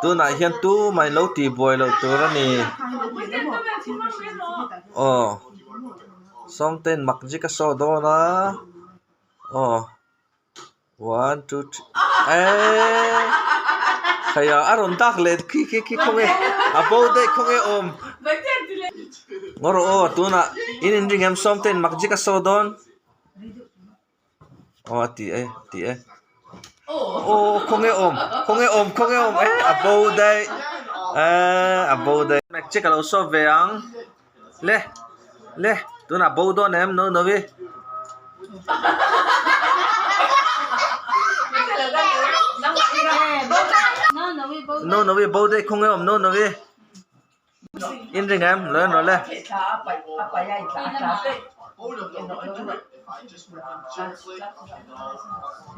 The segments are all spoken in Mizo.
Tunah hian tumah in lo tihbuai loh tur a ni. Aw Sawmtein makjik a saw dawn a aw one two three eeee khaia a rawn dak leh khi khi khi khawnge a bo daih khawnge awm ngaw rawh aw tunah in inring em Sawmtein makjik a saw dawn. Aw a ti e ti e aw khawnge awm khawnge awm khawnge awm e a bo daih eee a bo daih magic a lo sawp ve ang le le tunah bo dawn em no no i. No no i bo daih khawnge awm no no i. In ring em lo en rawh le.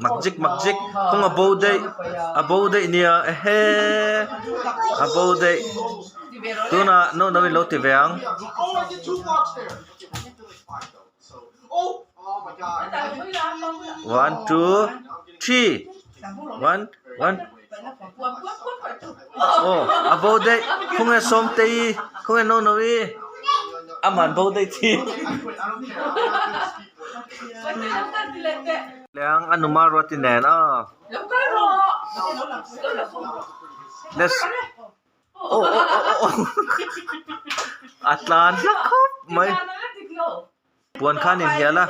Makjik makjik kawng a bo daih a bo daih nia ehe a bo daih tunah no no in lo ti ve ang. One two three one one aw a bo daih khawnge sawmtei khawnge no no i aman bo daih chi leng a numa ruati nen aw let's aw aw aw aw a tlan hlak khawp mai. Puan khan inhial a.